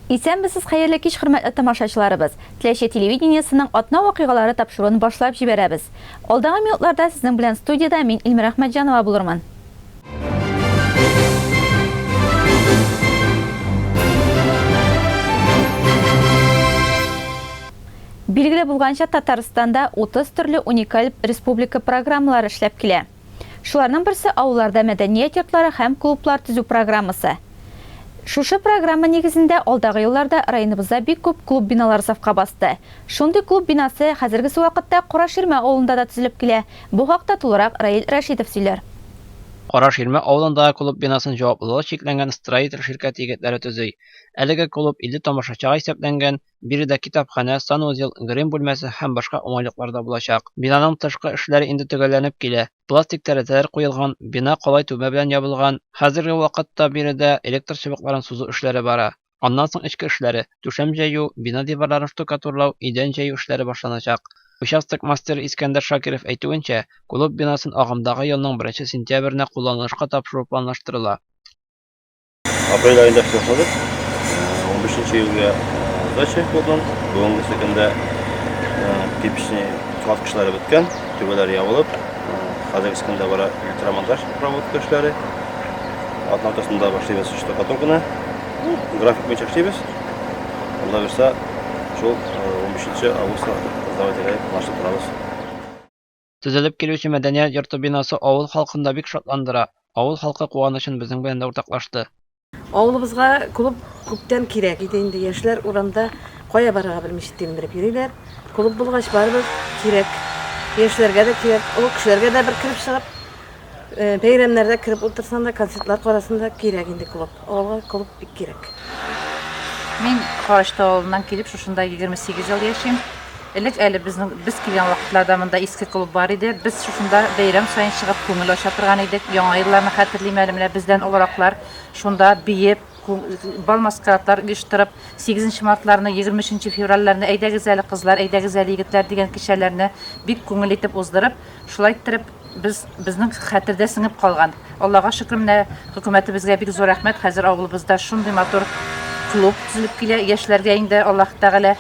Исәнмесез, хәерле кич, хөрмәтле тамашачыларыбыз. Теләче телевидениесының атна вакыйгалары тапшыруын башлап җибәрәбез. Алдагы минутларда сезнең белән студиядә мин Эльмира Әхмәтҗанова булырмын. Билгеле булганча, Татарстанда 30 төрле уникаль республика программалары эшләп килә. Шуларның берсе авылларда мәдәният йортлары һәм клублар төзү программасы. Шушы программа нигезендә алдагы елларда районыбызда бик күп клуб биналары сафка басты. Шундый клуб бинасы хәзергесе вакытта Караширмә авылында да төзелеп килә. Бу хакта тулырак Раил Рәшитов сөйләр. Караширмә авылындагы клуб бинасын җаваплылыгы чикләнгән Строитель ширкәте егетләре төзи. Әлеге клуб 50 тамашачыга исәпләнгән, биредә китапханә, санузел, грим бүлмәсе һәм башка уңайлыклар да булачак. Бинаның тышкы эшләре инде төгәлләнеп килә. Пластик тәрәзәләр куелган, бина калай түбә белән ябылган. Хәзерге вакытта биредә электр чыбыкларын сузу эшләре бара. Аннан соң эчке эшләре, түшәм җәю, бина диварларын штукатурлау, идән җәю эшләре башланачак. Участок мастеры Искәндәр Шакиров әйтүенчә, клуб бинасын агымдагы елның беренче сентябренә кулланылышка тапшыру планлаштырыла. Апрель аенда эш башладык. 15 июльгә сдача булган. Бүгенге көндә кирпичный кладка эшләре беткән, түбәләр ябылып, хәзерге көндә бара электромонтаж проводка эшләре. Атна уртасында башлыйбыз штукатурканы. График буенча эшлибез. Алла бирсә, шул 15 августта сдавать итәргә планлаштырып торабыз. Төзелеп килүче мәдәният йорты бинасы авыл халкын да бик шатландыра. Авыл халкы куанычын безнең белән дә уртаклашты. Авылыбызга клуб күптән кирәк иде инде. Яшьләр урамда кая барырга белмичә тилмереп йөриләр. Клуб булгач, барыбер кирәк. Яшьләргә дә кирәк, олы кешеләргә дә бер кереп чыгып, бәйрәмнәрдә кереп утырсаң да, концертлар карасаң да кирәк инде клуб. Авылга клуб бик кирәк. Мин Карачты авылыннан килеп, шушында 28 ел яшим. Элек әле безнең без килгән вакытларда монда иске клуб бар иде. Без шушында бәйрәм саен чыгып күңел ача торган идек. Яңа елларны хәтерлим әле, менә бездән олыраклар шунда биеп, бал маскарадлар оештырып, 8 мартларны, 23 февральләрне әйдәгез әле кызлар, әйдәгез әле егетләр дигән кичәләрне бик күңел итеп уздырып, шулай иттереп без безнең хәтердә сеңеп калган. Аллага шөкер, менә хөкүмәтебезгә бик зур рәхмәт. Хәзер авылыбызда шундый матур клуб төзелеп килә. Яшьләргә инде Аллаһ Тәгалә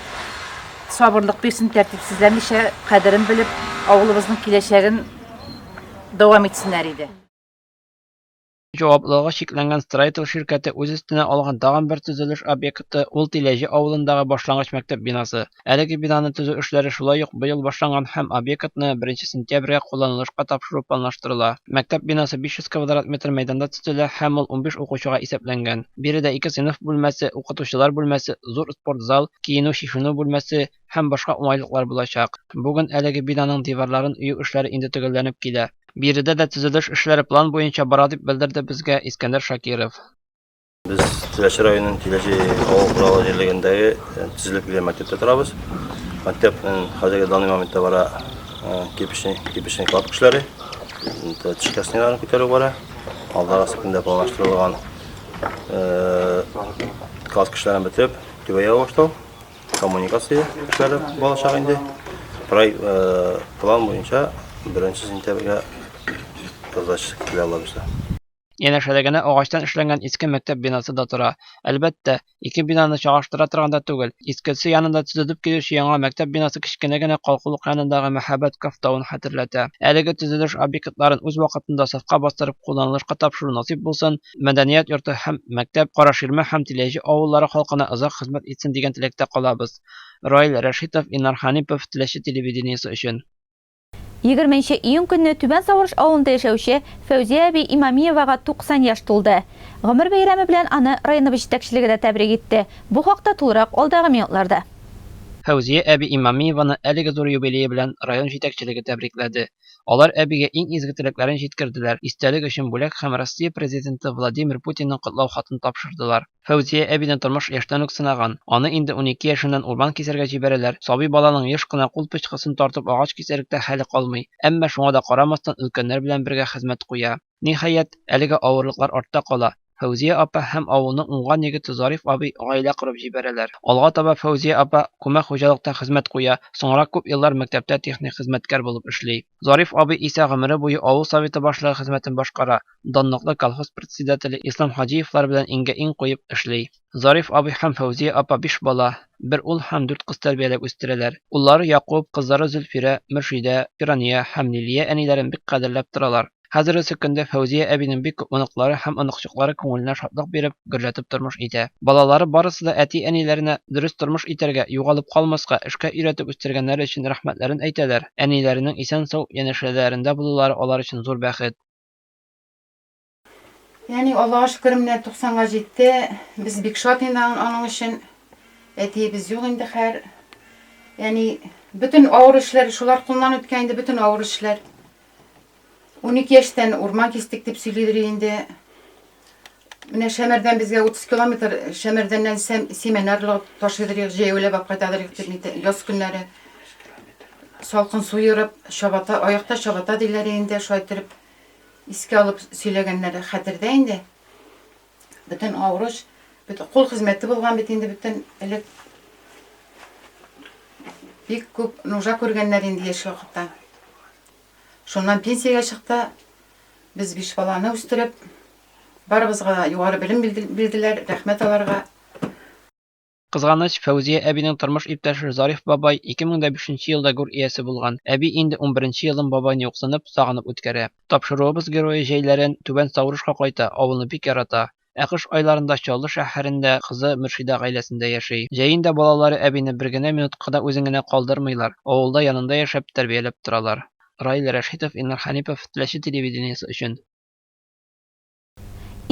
сабырлык бирсен, тәртипсезләнмичә, кадерен белеп, авылыбызның киләчәген дәвам итсеннәр иде. Җаваплылыгы чикләнгән Строитель ширкәте үз өстенә алган тагын бер төзелеш объекты, ул Тиләҗе авылындагы башлангыч мәктәп бинасы. Әлеге бинаны төзү эшләре шулай ук быел башланган һәм объектны беренче сентябрьгә кулланылышка тапшыру планлаштырыла. Мәктәп бинасы 500 квадрат метр мәйданда төзелә һәм ул 15 укучыга исәпләнгән. Биредә ике сыйныф бүлмәсе, укытучылар бүлмәсе, зур спорт зал, киенү-чишенү бүлмәсе һәм башка уңайлыклар булачак. Бүген әлеге бинаның диварларын өю эшләре инде төгәлләнеп килә. Биредә дә төзелеш эшләре план буенча бара, дип белдерде безгә Искәндәр Шакиров. Без Теләче районының Теләче авыл хуҗалыгы җирлегендәге төзелеп килгән мәктәптә торабыз. Мәктәпнең хәзерге данный моментта бара кирпичный, кирпичный кладка эшләре, тышкы стеналарын күтәрү бара. Алдагы көндә планлаштырылган кладка эшләрен бетереп, түбә яба башлау. Коммуникация эшләре булачак инде. План буенча 1 сентябрьгә сдача килә алабыз. Янәшәдә генә агачтан эшләнгән иске мәктәп бинасы да тора. Әлбәттә, ике бинаны чагыштыра торган да түгел. Искесе янында төзелеп килүче яңа мәктәп бинасы кечкенә генә калкулык янындагы мәһабәт Каф тавын хәтерләтә. Әлеге төзелеш объектларын үз вакытында сафка бастырып кулланылышка тапшыру насыйп булсын, мәдәният йорты һәм мәктәп Караширмә һәм Тиләҗе авыллары халкына озак хезмәт итсен дигән теләктә калабыз. Раил Рәшитов, Илнар Хәнипов, Теләче телевидениесе өчен. Егерменче июнь көнне Түбән Саврыш авылында яшәүче Фәүзия әби Имамиевага 90 яшь тулды. Гомер бәйрәме белән аны районыбыз җитәкчелеге дә тәбрик итте. Бу хакта тулырак алдагы минутларда. Фәүзия әби Имамиеваны әлеге зур юбилее белән район җитәкчелеге тәбрикләде. Алар әбигә иң изге теләкләрен җиткерделәр, истәлек өчен бүләк һәм Россия Президенты Владимир Путинның котлау хатын тапшырдылар. Фәүзия әбине тормыш яшьтән үк сынаган. Аны инде 12 яшеннән урман кисәргә җибәрәләр. Сабый баланың еш кына кул пычкысын тартып агач кисәрлек тә хәле калмый. Әмма шуңа да карамастан өлкәннәр белән бергә хезмәт куя. Ниһаять, әлеге авырлыклар артта кала. Фәүзия апа һәм авылның уңган егете Зариф абый гаилә корып җибәрәләр. Алга таба Фәүзия апа күмәк хуҗалыкта хезмәт куя, соңрак күп еллар мәктәптә техник хезмәткәр булып эшли. Зариф абый исә гомере буе авыл советы башлыгы хезмәтен башкара, данлыклы колхоз председателе Ислам Хаҗиевлар белән иңгә-иң куеп эшли. Зариф абый һәм Фәүзия апа биш бала, бер ул һәм дүрт кыз тәрбияләп үстерәләр. Уллары Якуб, кызлары Зөлфирә, Мөршидә, Фирания һәм Лилия әниләрен бик кадерләп торалар. Хәзергесе көндә Фәүзия әбинең бик күп оныклары һәм оныкчыклары күңеленә шатлык биреп, гөрләтеп тормыш итә. Балалары барысы да әти-әниләренә дөрес тормыш итәргә, югалып калмаска, эшкә өйрәтеп үстергәннәре өчен рәхмәтләрен әйтәләр. Әниләренең исән-сау, янәшәләрендә булулары алар өчен зур бәхет. Әни, Аллага шөкер, менә туксанга җитте. Без бик шат инде аның өчен. Әтиебез юк инде хәер. Әни, бөтен авыр эшләр шулар кулыннан үткән инде, бөтен авыр эшләр. 12 яшьтән урман кистек дип сөйлидер инде. Менә Шәмәрдән безгә 30 километр, Шәмәрдәннән симән арлыгы ташыйдыр, җәяүләп алып кайтадыр дип яз көннәре. Салкын су ерып, чабата, аякта чабата диләр инде, шулай иттереп искә алып сөйләгәннәре хәтердә инде. Бөтен авыр эш, бөтен кул хезмәте булган бит инде бөтен элек. Бик күп нужа күргәннәр инде яшь вакытта. Шуннан пенсиягә чыкты. Без биш баланы үстереп, барыбызга да югары белем бирделәр, рәхмәт аларга. Кызганыч, Фәүзия әбинең тормыш иптәше Зариф бабай 2005 нче елда гүр иясе булган. Әби инде унберенче елын бабайны юксынып, сагынып үткәрә. Тапшыруыбыз герое җәйләрен Түбән Саурышка кайта, авылны бик ярата. Ә кыш айларында Чаллы шәһәрендә кызы Мөршидә гаиләсендә яши. Җәен дә балалары әбине бер генә минутка да үзен генә калдырмыйлар, авылда янында яшәп, тәрбияләп торалар. Раил Рәшитов, Илнар Хәнипов, Теләче телевидениесе өчен.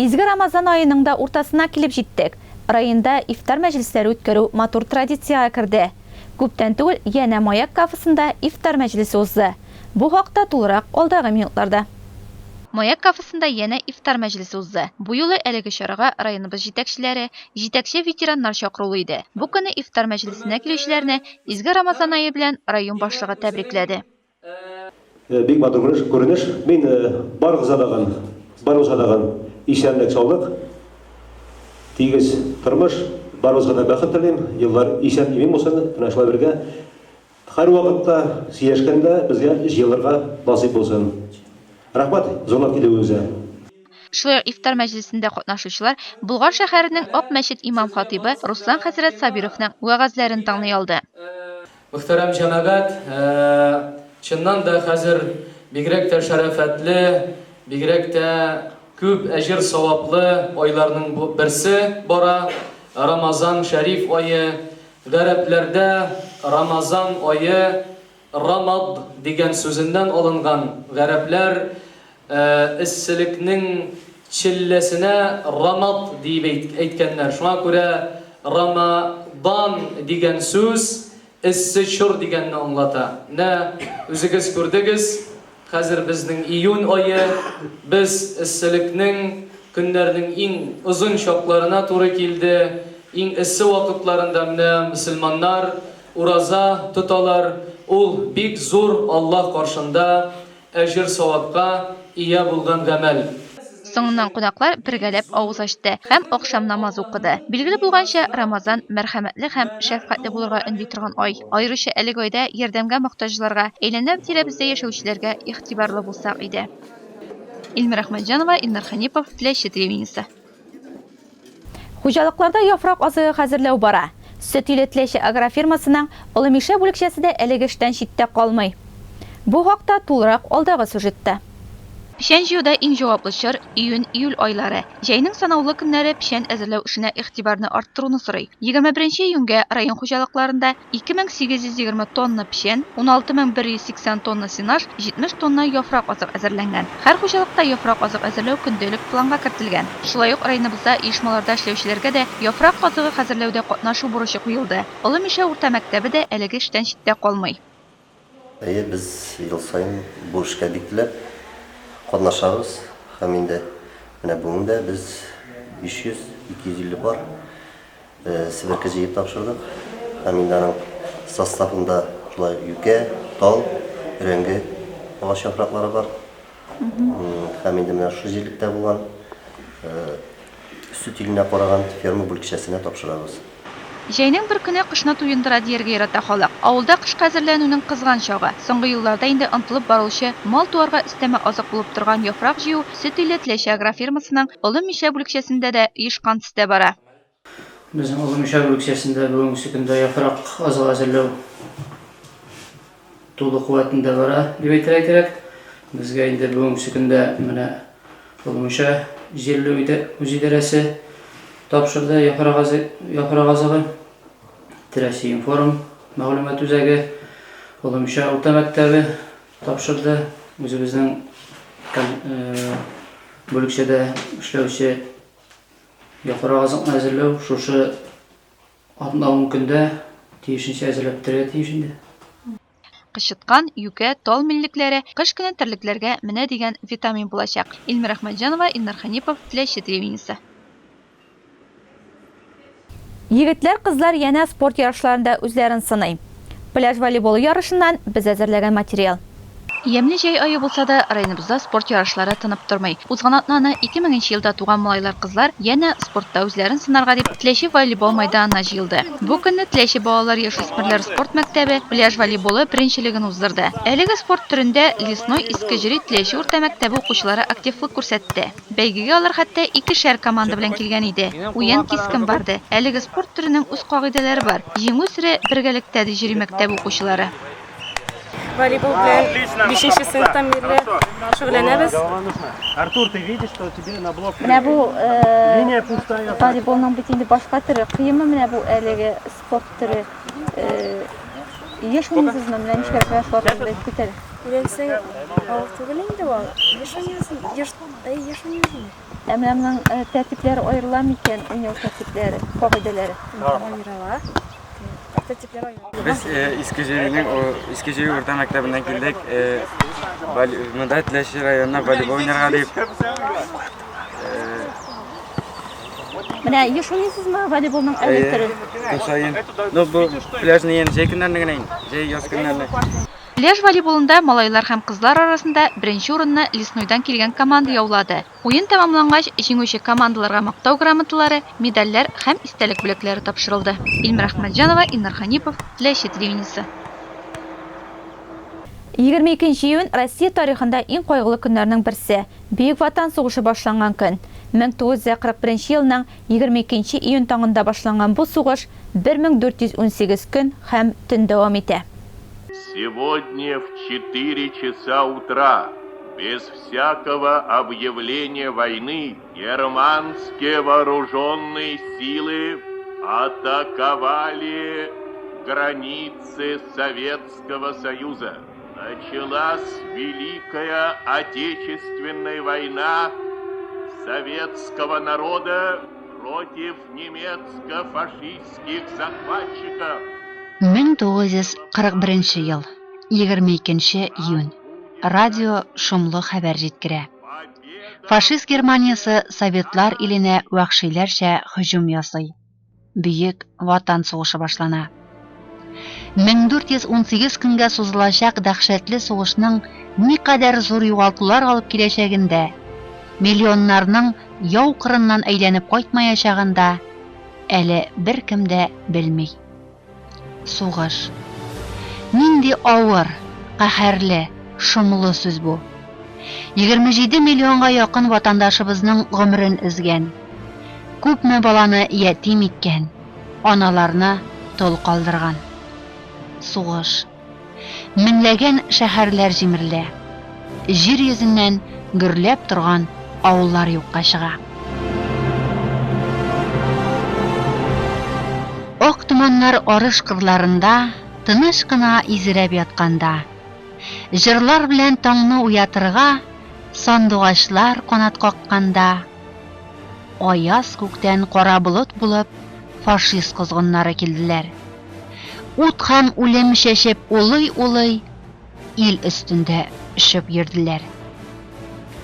Изге Рамазан аеның да уртасына килеп җиттек. Районда ифтар мәҗлесләре үткәрү матур традициягә керде. Күптән түгел янә Маяк кафесында ифтар мәҗлесе узды. Бу хакта тулырак алдагы минутларда. Маяк кафесында янә ифтар мәҗлесе узды. Бу юлы әлеге чарага районыбыз җитәкчеләре, җитәкче ветераннар чакырулы иде. Бу көнне ифтар мәҗлесенә килүчеләрне изге Рамазан ае белән район башлыгы тәбрикләде. Бик матур күренеш. Мин барыгызга тагын, барыгызга тагын исәнлек, саулык, тигез тормыш, барыгызга да бәхет телим. Еллар исән-имин булсын. Менә шулай бергә Һәрвакытта сөйләшкәндә безгә җыелырга насыйп булсын. Рәхмәт зурлап килүегезгә. Шулай ук ифтар мәҗлесендә катнашучылар Болгар шәһәренең Ак мәчет имам-хатыйбы Руслан хәзрәт Сабировның вәгазьләрен тыңлый алды. Мөхтәрәм җәмәгать, чыннан да хәзер бигрәк тә шәрәфәтле, бигрәк тә күп әҗер-саваплы айларның берсе бара, Рамазан шәриф ае. Гарәпләрдә Рамазан ае Рамад дигән сүзеннән алынган. Гарәпләр эсселекнең челләсенә Рамад диеп әйткәннәр. Шуңа күрә Рамадан дигән сүз эссе чор дигәнне аңлата. Менә үзегез күрдегез, Хәзер безнең июнь ае, без эсселекнең, көннәрнең иң озын чакларына туры килде. Иң эссе вакытларында менә мөселманнар ураза тоталар. Ул бик зур Аллаһ каршында әҗер-савапка ия булган гамәл. Соңыннан кунаклар бергәләп авыз ачты һәм ахшам намазы укыды. Билгеле булганча, Рамазан, мәрхәмәтле һәм шәфкатьле булырга өнди торган ай. Аеруча әлеге айда ярдәмгә мохтаҗларга, әйләнә-тирәбездә яшәүчеләргә игътибарлы булсак иде. Илмира Әхмәтҗанова, Илнар Хәнипов, Теләче телевидениесе. Хуҗалыкларда яфрак азыгы хәзерләү бара. Сөт иле Теләче агрофирмасының Олы Мишә бүлекчәсе дә әлеге эштән читтә калмый. Бу хакта тулырак алдагы сюжетта. Печән җыюда иң җаваплы чор, июнь-июль айлары. Җәйнең санаулы көннәре печән әзерләү эшенә игътибарны арттыруны сорый. 21 июньгә район хуҗалыкларында 2820 тонна печән, 16180 тонна сенаж, 70 тонна яфрак азык әзерләнгән. Һәр хуҗалыкта яфрак азык әзерләү көндәлек планга кертелгән. Шулай ук районыбызда оешмаларда эшләүчеләргә дә яфрак азыгы хәзерләүдә катнашу бурычы куелды. Олы Мишә урта мәктәбе дә әлеге эштән читтә калмый. Әйе, без ел саен бу эшкә бик теләп катнашабыз һәм инде менә бүген дә без 500, 250 пар себерке җыеп тапшырдык һәм инде аның составында шулай юкә, тал, өрәңге агач яфраклары бар. Һәм инде менә шушы җирлектә булган. Сөт иленә караган ферма бүлекчәсенә тапшырабыз. Җәйнең бер көне кышны туендыра дияргә ярата халык. Авылда кышка әзерләнүнең кызган чагы. Соңгы елларда инде онытылып баручы мал-туарга өстәмә азык булып торган яфрак җыю Сөт иле Теләче агрофирмасының Олы Мишә бүлекчәсендә дә оешкан төстә бара. Безнең Олы Мишә бүлекчәсендә бүгенгесе көндә яфрак азыгы әзерләү тулы куәтендә бара дип әйтергә кирәк. Безгә инде бүгенгесе көндә менә Олы Мишә җирле үзидарәсе тапшырды яфрак азыгы. Теләче информ мәгълүмат үзәге, Олы Мишә урта мәктәбе тапшырды. Үзебезнең бүлекчәдә эшләүче яфрак азыкны әзерләү шушы Атна-ун көндә тиешенчә әзерләп бетерергә тиеш инде. Кычыткан, юкә, тал миллекләре кыш көне терлекләргә менә дигән витамин булачак. Эльмира Әхмәтҗанова, Илнар Хәнипов, Теләче телевидениесе. Егетләр, кызлар янә спорт ярышларында үзләрен сыный. Пляж волейболы ярышыннан без әзерләгән материал. Ямьле җәй ае булса да, районыбызда спорт ярышлары тынып тормый. Узган атнаны 2000 нче елда туган малайлар-кызлар янә спортта үзләрен сынарга дип Теләче волейбол майданына җыелды. Бу көнне Теләче балалар-яшүсмерләр спорт мәктәбе пляж волейболы беренчелеген уздырды. Әлеге спорт төрендә Лесной, Иске Җөри, Теләче урта мәктәбе укучылары активлык күрсәтте. Бәйгегә алар хәтта икешәр команда белән килгән иде. Уен кискен барды. Әлеге спорт төренең үз кагыйдәләре бар. Җиңү сере бергәлектә, ди Җөри мәктәбе укучылары. Волейбол белән бишенче сыйныфтан бирле шөгыльләнәбез. Артур, ты видишь, что тебе на блок Менә бу волейболның бит инде башка төре. Кыенмы менә бу әлеге спорт төре? Еш уйныйсызмы? Менә ничек менә шулар турында әйтеп кит әле. Өйрәнсәң, авыр түгел инде ул. Еш уйныйсың, еш, әй, еш уйныйсың инде. Ә менә моның тәртипләре аерыла микән, уйнау тәртипләре, кагыйдәләре? Аерыла. Тәртипләр аерыла. Без Иске Җөринең Иске Җөри урта мәктәбеннән килдек. Монда Теләче районына волейбол уйнарга дип. Менә еш уйныйсызмы волейболның әлеге төрен? Көн саен. Ну, бу пляжный ен җәй көннәрне генә инде. Җәй, яз көннәрне. Пляж волейболында малайлар һәм кызлар арасында беренче урынны Леснойдан килгән команда яулады. Уен тәмамлангач, җиңүче командаларга Мактау грамоталары, медальләр һәм истәлек бүләкләре тапшырылды. Илмира Әхмәтҗанова, Илнар Хәнипов, Теләче телевидениесе. 22 нче июнь, Россия тарихында иң кайгылы көннәрнең берсе, Бөек Ватан сугышы башланган көн. 1941 елның 22 нче июнь таңында башланган бу сугыш 1418 көн һәм төн дәвам итә. Сегодня в четыре часа утра, без всякого объявления войны, германские вооруженные силы атаковали границы Советского Союза. Началась Великая Отечественная война советского народа против немецко-фашистских захватчиков. 1941 ел, 22 июнь. Радио шомлы хәбәр җиткерә. Фашист Германиясе Советлар иленә вәхшиләрчә һөҗүм ясый. Бөек Ватан сугышы башлана. 1418 көнгә сузылачак дәһшәтле сугышның никадәр зур югалтулар алып киләчәген дә, миллионнарның яу кырыннан әйләнеп кайтмаячагын да әле беркем дә белми. Сугыш. Нинди авыр, каһәрле, шомлы сүз бу. 27 миллионга якын ватандашыбызның гомерен өзгән. Күпме баланы ятим иткән, аналарны тол калдырган. Сугыш. Меңләгән шәһәрләр җимерелә. Җир йөзеннән гөрләп торган авыллар юкка чыга. Ак томаннар арыш кырларында тыныч кына изрәп ятканда, җырлар белән таңны уятырга сандугачлар канат какканда, аяз күктән кара болыт булып фашист козгыннары килделәр. Ут һәм үлем чәчеп улый-улый ил өстендә очып йөрделәр.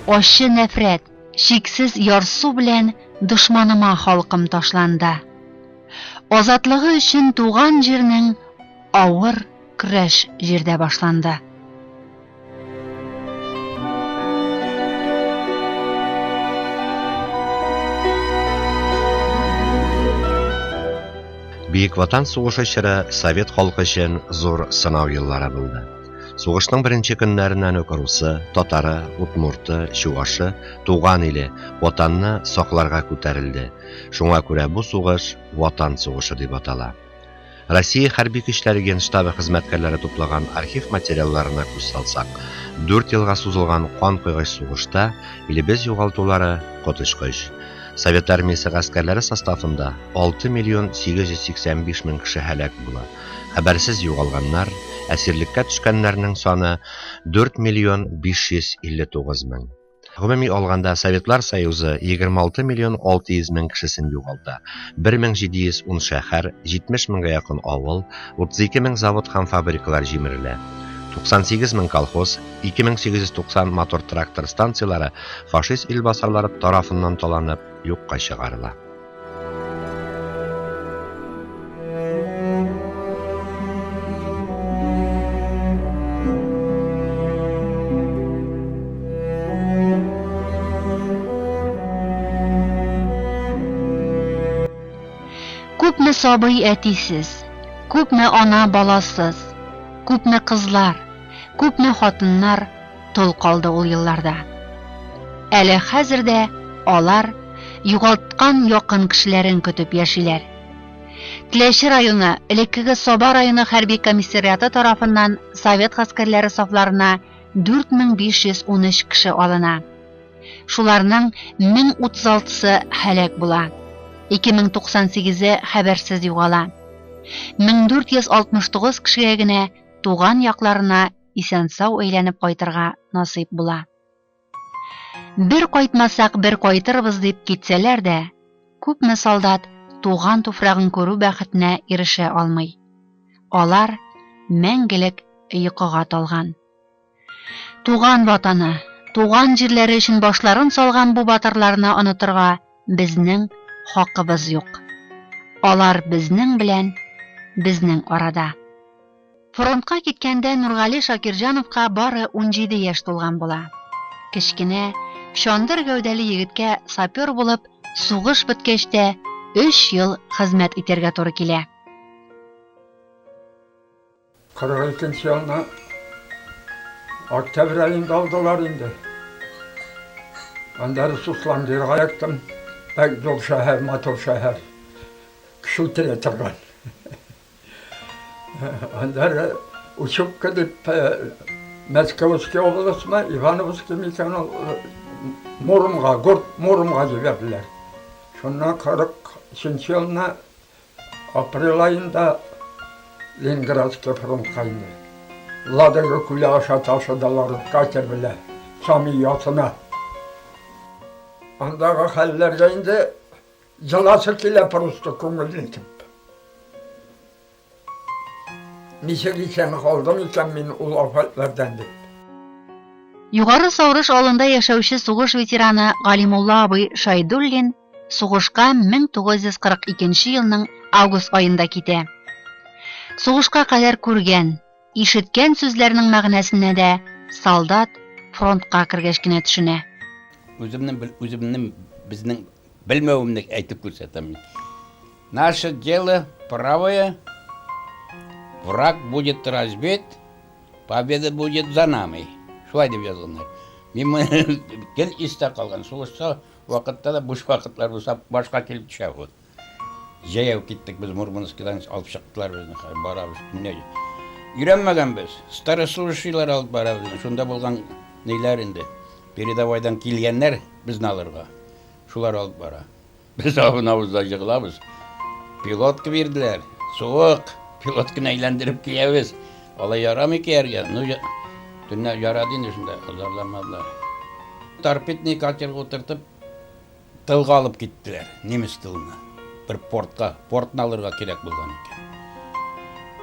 Ачы нәфрәт, чиксез ярсу белән дошманыма халкым ташланды. Азатлыгы өчен туган җирнең авыр көрәш җирдә башланды. Бөек Ватан сугышы чоры совет халкы өчен зур сынау еллары булды. Сугышның беренче көннәреннән үк русы, татары, удмурты, чуашы туган иле, Ватанны сакларга күтәрелде. Шуңа күрә бу сугыш Ватан сугышы дип атала. Россия Хәрби көчләре Генштабы хезмәткәрләре туплаган архив материалларына күз салсак, дүрт елга сузылган канкойгыч сугышта илебез югалтулары коточкыч. Совет армиясе гаскәрләре составында 6 миллион 885 мең кеше һәлак була. Хәбәрсез югалганнар, әсирлеккә төшкәннәрнең саны 4 миллион 559 мең. Гомуми алганда, Советлар Союзы 26 миллион 600 мең кешесен югалта. 1710 шәһәр, 70 меңгә якын авыл, 32 мең завод һәм фабрикалар җимерелә. 98 мең колхоз, 2890 мотор-трактор станцияләре фашист илбасарлары тарафыннан таланып, юкка чыгарыла. Күпме сабый әтисез, күпме ана баласыз, күпме кызлар, күпме хатыннар тол калды ул елларда. Әле хәзер дә алар югалткан якын кешеләрен көтеп яшиләр. Теләче районы, элеккеге Саба районы хәрби комиссариаты тарафыннан совет гаскәрләре сафларына 4513 кеше алына. Шуларның 1036-сы һәлак була, 2098-е хәбәрсез югала. 1469 кешегә генә туган якларына исән-сау әйләнеп кайтырга насыйп була. Бер кайтмасак, бер кайтырбыз дип китсәләр дә, күпме солдат туган туфрагын күрү бәхетенә ирешә алмый. Алар мәңгелек йокыга талган. Туган ватаны, туган җирләре өчен башларын салган бу батырларны онытырга безнең хакыбыз юк. Алар безнең белән, безнең арада. Фронтка киткәндә Нургали Шакирҗановка бары 17 яшь тулган була. Кечкенә, чандыр гәүдәле егеткә сапер булып, сугыш беткәч тә өч ел хезмәт итәргә туры килә. 42 елны октябрь аенда алдылар инде. Аннары Суслонгерга яктым. Бик зур шәһәр, матур шәһәр. Кеше үтерә торган. Аннары учебка дип Мәскәүский областьмы, Ивановский микән ул, Муромга, город Муромга җибәрделәр. Шуннан 43 елны апрель аенда Ленинградский фронтка инде. Ладога күле аша ташыдылар катер белән, Сами ясына. Андагы хәлләргә инде Җыласы килә просто күңел итеп. Ничек исән калдым икән мин ул афәтләрдән дип. Югары Саурыш авылында яшәүче сугыш ветераны Галимулла абый Шайдуллин сугышка 1942 елның август аенда китә. Сугышка кадәр күргән, Ишеткән сүзләрнең мәгънәсенә дә солдат фронтка кергәч кенә төшенә. Үземнең үземнең безнең белмәвемне әйтеп күрсәтәм мин. Наше дело правое, враг будет разбит, победа будет за нами. Шулай дип язганнар. Мин моны гел истә калган. Сугышта вакытта да буш вакытлар булса башка килеп төшә бу. Җәяү киттек без Мурманскидан алып чыктылар безне. Барабыз төнлә. Өйрәнмәгәнбез. Старослужащийлар алып бара безне. Шунда булган ниләр инде. Передовойдан килгәннәр безне алырга. Шулар алып бара. Без абынабыз да егылабыз. Пилотка бирделәр. Суык. Пилотканы әйләндереп киябез. Алай ярамый кияргә. Ну, төнлә ярады инде шунда, зарланмадылар. Торпедный катерга утыртып, Тылга алып киттеләр, немец тылына. Бер портка, портны алырга кирәк булган икән.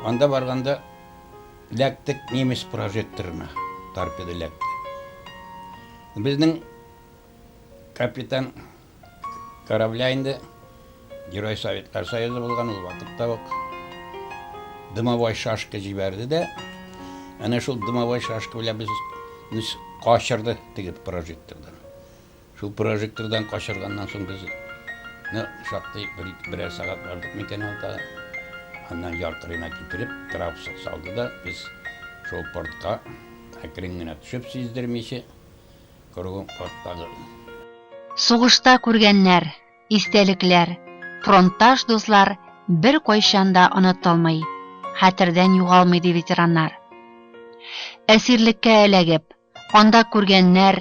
Анда барганда ләктек немец прожекторына, торпеда ләкте. Безнең капитан корабля инде Герой Советлар Союзы булган ул вакытта ук дымовой шашка җибәрде дә, әнә шул дымовой шашка белән без качырды теге прожектордан. Шул прожектордан качырганнан соң без ну, шактый бер, берәр сәгать бардык микән анда. Аннан яр кырыена китереп, трап салды да, без шул портка әкрен генә төшеп сиздермичә, кругом порттагы. Сугышта күргәннәр, истәлекләр, фронтташ дуслар беркайчан да онытылмый, хәтердән югалмый, ди ветераннар. Әсирлеккә эләгеп, Анда күргәннәр,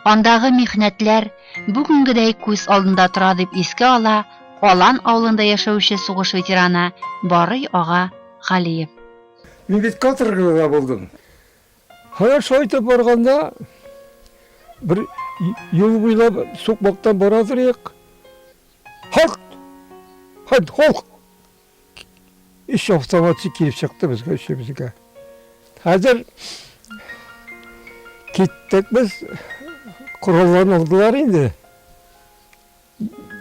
андагы михнәтләр бүгенгедәй күз алдында тора, дип искә ала Алан авылында яшәүче сугыш ветераны Барый ага Галиев. Мин бит каторгада булдым. Һәм шулай итеп барганда бер юл буйлап сукмактан бара торыйк. Халк! Халк! Халк! Өч автоматчы килеп чыкты безгә, өчебезгә. Хәзер киттек без, коралларны алдылар инде,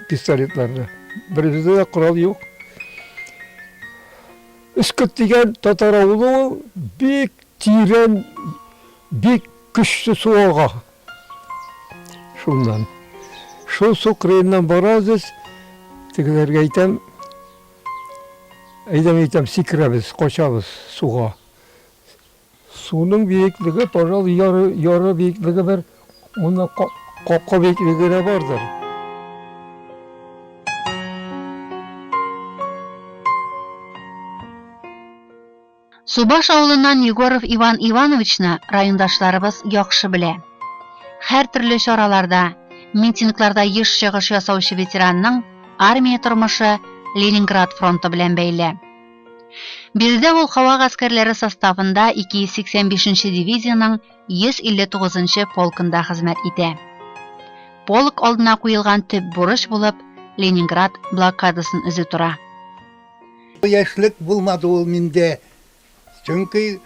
пистолетларны. Беребездә дә корал юк. Өскөт дигән татар авылы ул бик тирән, бик көчле су ага. Шуннан. Шул су кырыеннан барабыз, тегеләргә әйтәм, әйдә әйтәм, сикерәбез, качабыз суга. Суның биеклеге, пожалуй, яры, яры биеклеге бер, моннан капка биеклеге генә бардыр. Субаш авылыннан Егоров Иван Ивановичны райондашларыбыз яхшы белә. Һәртөрле чараларда, митингларда еш чыгыш ясаучы ветеранның армия тормышы Ленинград фронты белән бәйле. Биредә ул һава гаскәрләре составында 285 нче дивизиянең 159 нчы полкында хезмәт итә. Полк алдына куелган төп бурыч булып Ленинград блокадасын өзү тора. Яшьлек булмады ул миндә. Чөнки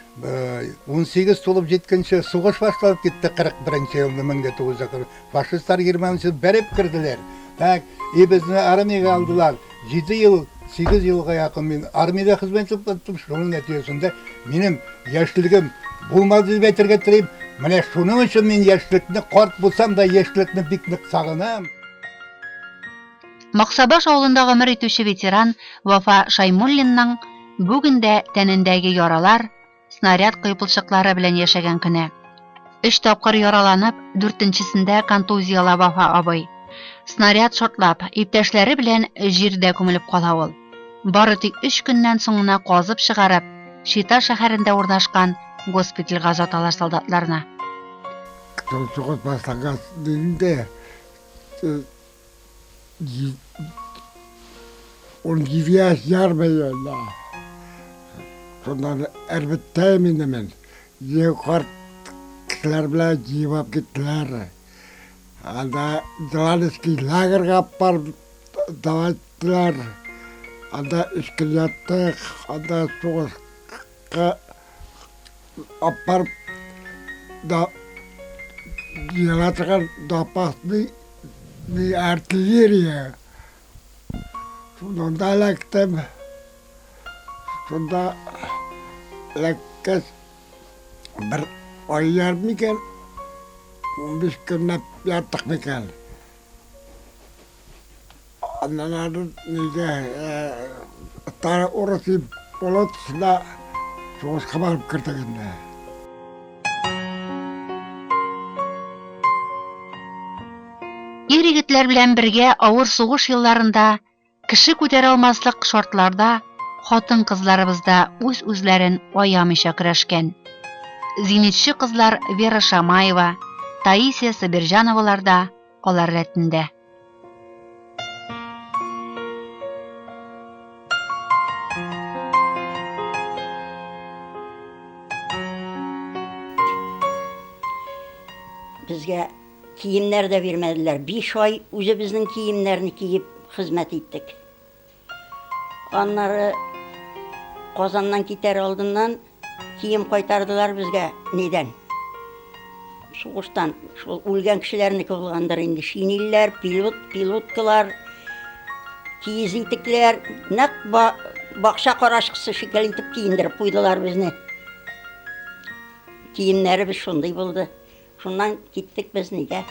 18 тулып җиткәнче сугыш башланып китте 41 нче елны 1940. Фашистлар Германиясе бәреп керделәр. Так, и безне армиягә алдылар. 7 ел, 8 елга якын мин армиядә хезмәт иттем. Шуның нәтиҗәсендә минем яшьлегем булмады дип әйтергә телим. Менә шуның өчен мин яшьлекне, карт булсам да, яшьлекне бик нык сагынам. Максабаш авылында гомер итүче ветеран Вафа Шаймуллинның бүген дә тәнендәге яралар, снаряд кыйпылчыклары белән яшәгән көне. Өч тапкыр яраланып, дүртенчесендә контузияла Вафа абый. Снаряд шартлап, иптәшләре белән җирдә күмелеп кала ул. Бары тик өч көннән соң гына казып чыгарып, Чита шәһәрендә урнашкан госпитальгә озаталар солдатларны. Сугыш башлангач инде 17 яшь ярым инде. Шуннан Әрбеттәем инде мин. Е карт кешеләр белән җыеп алып киттеләр. Анда Җыланский лагерьга алып барып давайттылар. Анда өч көн яттык. Анда сугышка алып барып да җыела торган запасный ни артиллерия. Шунда эләктем. Шунда эләккәч, бер ай ярым микән, 15 көнләп яттык микән. Аннан ары нигә Тары урысы болотсына сугышка барып кердек инде. Ир-егетләр белән бергә авыр сугыш елларында кеше күтәрә алмаслык шартларда хатын-кызларыбыз да үз-үзләрен аямыйча көрәшкән. Зенитчы кызлар Вера Шамаева, Таисия Сабирҗановалар да алар рәтендә. Безгә киемнәр дә бирмәделәр. Биш ай үзебезнең киемнәрне киеп хезмәт иттек. Аннары Казаннан китәр алдыннан кием кайтардылар безгә нидән? Сугыштан. Шул үлгән кешеләрнеке булгандыр инде. Шинельләр, пилот, пилоткалар, киез итекләр, нәкъ ба, бакча карачкысы шикелле итеп киендереп куйдылар безне. Киемнәребез шундый булды. Шуннан киттек без нигә?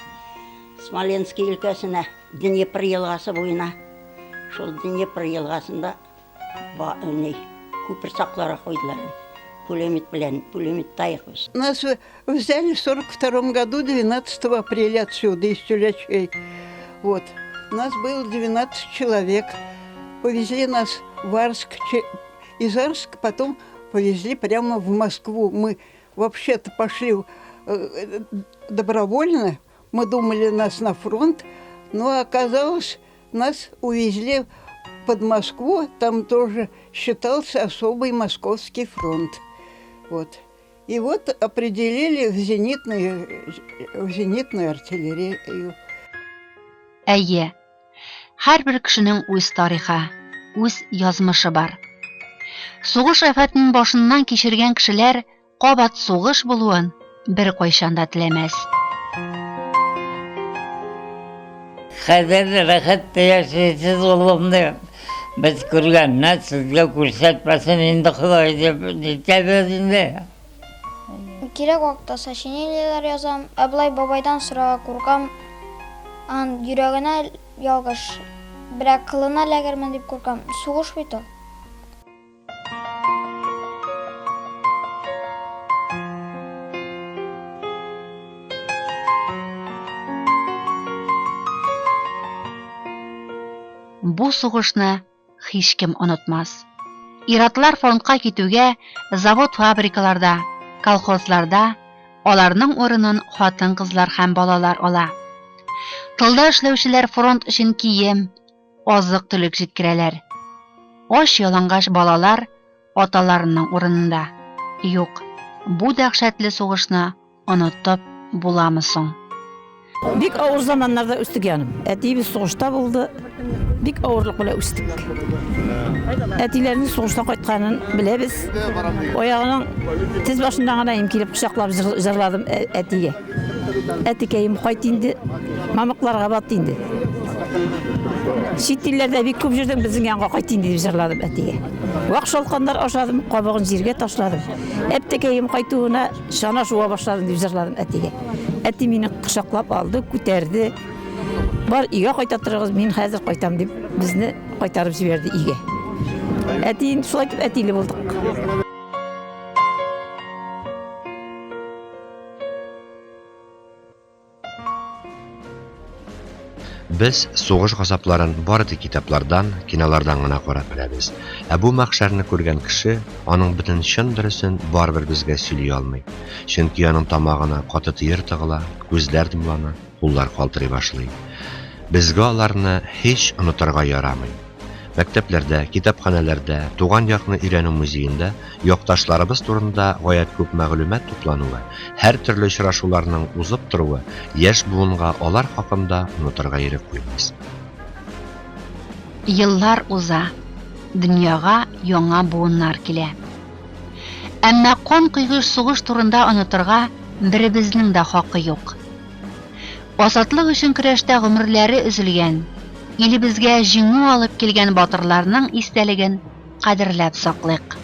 Смоленский өлкәсенә, Днепр елгасы буена. Шул Днепр елгасында Ни, күпер сакларга куйдылар. Пулемет белән, пулеметта идек без. Нас взяли в 42 году, 12 апреля отсюда, из Тюлячей. Вот. Нас было 12 человек. Повезли нас в Арск. Из Арска потом повезли прямо в Москву. Мы вообще-то пошли э, добровольно. Мы думали, нас на фронт, но оказалось, нас увезли под Москву. Там тоже считался особый московский фронт. Вот. И вот определили в зенитную, в зенитную артиллерию. Әйе, һәрбер кешенең үз тарихы, үз язмышы бар. Сугыш афәтен башыннан кичергән кешеләр кабат сугыш булуын беркайчан да теләмәс. Хәзер рәхәт тә яшисез, улым, ди. Без күргәнне сезгә күрсәтмәсен инде Ходай дип нитәбез инде. Кирәк вакытта сочинениеләр язам. Ә болай бабайдан сорарга куркам. Аның йөрәгенә ялгыш берәр кылына эләгермен дип куркам. Сугыш бит ул. Бу сугышны һичкем онытмас. Иратлар фронтка китүгә завод-фабрикаларда, колхозларда аларның урынын хатын-кызлар һәм балалар ала. Тылда эшләүчеләр фронт өчен кием, азык-төлек җиткерәләр. Ач-ялангач балалар аталарының урынында. Юк, бу дәһшәтле сугышны онытып буламы соң? Бик авыр заманнарда үстек яным. Әтиебез сугышта булды. Бик авырлык белән үстек. Әтиләрнең сугыштан кайтканын беләбез. Аягының тез башыннан гына им килеп кочаклап җырладым әтигә. Әтекәем, кайт инде, мамыкларга бат инде. Чит илләрдә бик күп йөрдең, безнең янга кайт инде дип җырладым әтигә. Вак шалканнар ашадым, кабыгын җиргә ташладым. Әптекәем кайтуына чана шуа башладым дип җырладым әтигә. Әти мине кочаклап алды, күтәрде. Бар, өйгә кайта торыгыз, мин хәзер кайтам дип безне кайтарып җибәрде өйгә. Әти, шулай итеп әтиле булдык. Без сугыш газапларын бары тик китаплардан, кинолардан гына карап беләбез. Ә бу мәхшәрне күргән кеше аның бөтен чын дөресен барыбер безгә сөйли алмый. Чөнки аның тамагына каты төер тыгыла, күзләр дымлана, куллар калтырый башлый. Безгә аларны һич онытырга ярамый. Мәктәпләрдә, китапханәләрдә, туган якны өйрәнү музеенда якташларыбыз турында гаять күп мәгълүмат туплануы, һәртөрле очрашуларның узып торуы яшь буынга алар хакында онытырга ирек куймас. Еллар уза, дөньяга яңа буыннар килә. Әмма канкойгыч сугыш турында онытырга беребезнең дә хакы юк. Азатлык өчен көрәштә гомерләре өзелгән, илебезгә җиңү алып килгән батырларның истәлеген кадерләп саклыйк.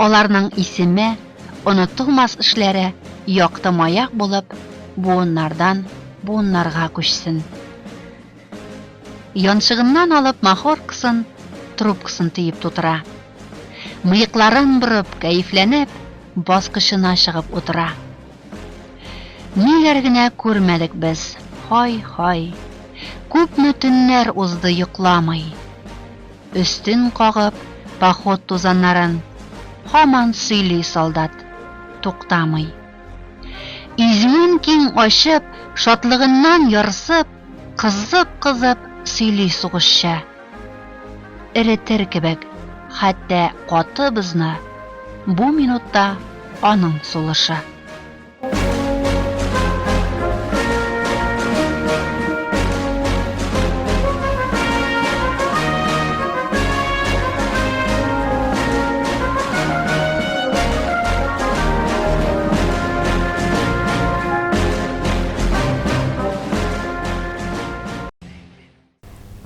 Аларның исеме, онытылмас эшләре якты маяк булып буыннардан буыннарга күчсен. Янчыгыннан алып махоркасын, трубкасын төеп тутыра. Мыекларын борып, кәефләнеп, баскычына чыгып утыра. Ниләр генә күрмәдек без, һай-һай. Күпме төннәр узды йокламый. Өстен кагып, поход тузаннарын, Һаман сөйли солдат, туктамый. Изүен киң ачып, шатлыгыннан ярсып, Кызып-кызып сөйли сугышчы. Эретер кебек, хәтта каты бозны, Бу минутта аның сулышы.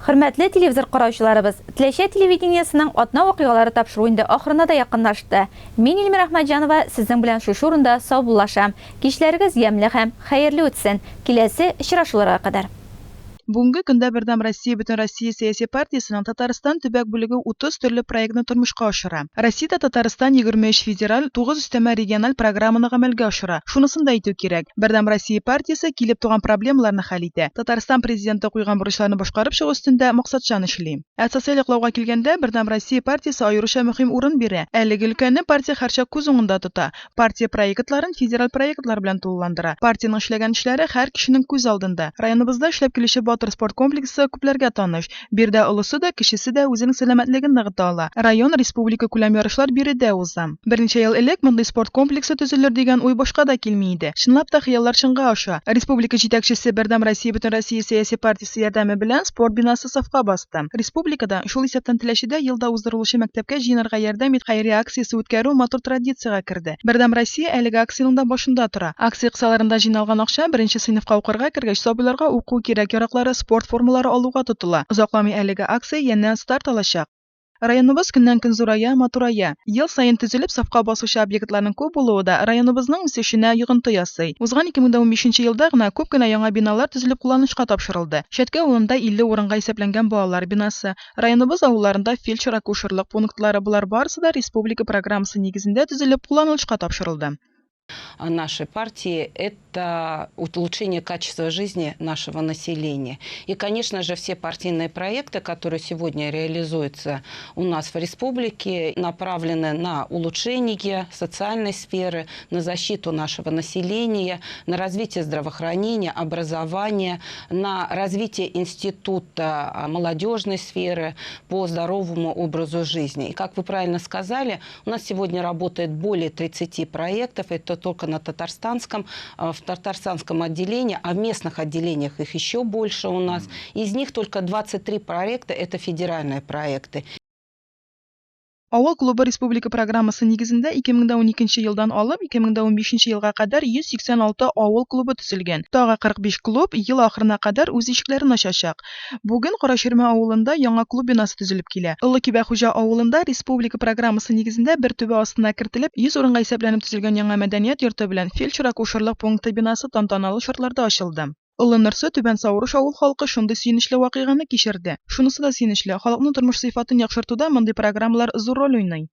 Хөрмәтле телевизор караучыларыбыз, Теләчә телевидениесенең атна вакыйгалары тапшыруы инде ахырына да якынлашты. Мин Эльмира Әхмәтҗанова сезнең белән шушы урында саубуллашам. Кичләрегез ямьле һәм хәерле үтсен. Киләсе очрашуларга кадәр. Бүгенге көндә Бердәм Россия Бөтенроссия сәяси партиясенең Татарстан төбәк бүлеге 30 төрле проектны тормышка ашыра. Россиядә Татарстан 23 федераль, 9 өстәмә региональ программаны гамәлгә ашыра. Шунысын да әйтү кирәк, Бердәм Россия партиясе килеп туган проблемаларны хәл итә, Татарстан Президенты куйган бурычларны башкарып чыгу өстендә максатчан эшли. Ә социаль яклауга килгәндә, Бердәм Россия партиясе аеруча мөһим урын бирә. Әлеге өлкәне партия һәрчак күз уңында тота. Партия проектларын федераль проектлар белән тулыландыра. Партиянең эшләгән эшләре һәр кешенең күз алдында. Районыбызда эшләп килүче Батыр спорт комплексы күпләргә таныш. Биредә олысы да, кечесе дә үзенең сәламәтлеген ныгыта ала. Район, республика күләм ярышлар биредә уза. Берничә ел элек мондый спорт комплексы төзелер дигән уй башка да килми иде. Чынлап та хыяллар чынга аша. Республика җитәкчесе Бердәм Россия Бөтенроссия сәяси партиясе ярдәме белән спорт бинасы сафка басты. Республикада, шул исәптән Теләчедә елда уздырылучы Мәктәпкә җыенырга ярдәм ит хәйрия акциясе үткәрү матур традициягә керде. Бердәм Россия әлеге акциянең дә башында тора. Акция кысаларында җыйналган акча беренче сыйныфка укырга кергәч сабыйларга уку кирәк-яраклары, спорт формалары алуга тотыла. Озакламый әлеге акция янә старт алачак. Районыбыз көннән-көн зурая, матурая. Ел саен төзелеп сафка басучы объектларның күп булуы да районыбызның үсешенә йогынты ясый. Узган 2015 нче елда гына күп кенә яңа биналар төзелеп кулланышка тапшырылды. Шәтке авылында 50 урынга исәпләнгән балалар бинасы, районыбыз авылларында фельдшер-акушерлык пунктлары, болар барысы да республика программасы нигезендә төзелеп кулланылышка тапшырылды. Нашей партии – это улучшение качества жизни нашего населения. И, конечно же, все партийные проекты, которые сегодня реализуются у нас в республике, направлены на улучшение социальной сферы, на защиту нашего населения, на развитие здравоохранения, образования, на развитие института молодежной сферы по здоровому образу жизни. И, как вы правильно сказали, у нас сегодня работает более 30 проектов. Это только на татарстанском, в татарстанском отделении, а в местных отделениях их еще больше у нас. Из них только 23 проекта – это федеральные проекты. Авыл клубы республика программасы нигезендә 2012 елдан алып 2015 елга кадәр 186 авыл клубы төзелгән. Тагы 45 клуб ел ахырына кадәр үз ишекләрен ачачак. Бүген Караширмә авылында яңа клуб бинасы төзелеп килә. Олы Кибәхуҗа авылында республика программасы нигезендә бер түбә астына кертелеп, 100 урынга исәпләнеп төзелгән яңа мәдәният йорты белән фельдшер-акушерлык пункты бинасы тантаналы шартларда ачылды. Олы Нырсы, Түбән Саурыш авыл халкы шундый сөенечле вакыйганы кичерде. Шунысы да сөенечле, халыкның тормыш сыйфатын яхшыртуда мондый программалар зур роль уйный.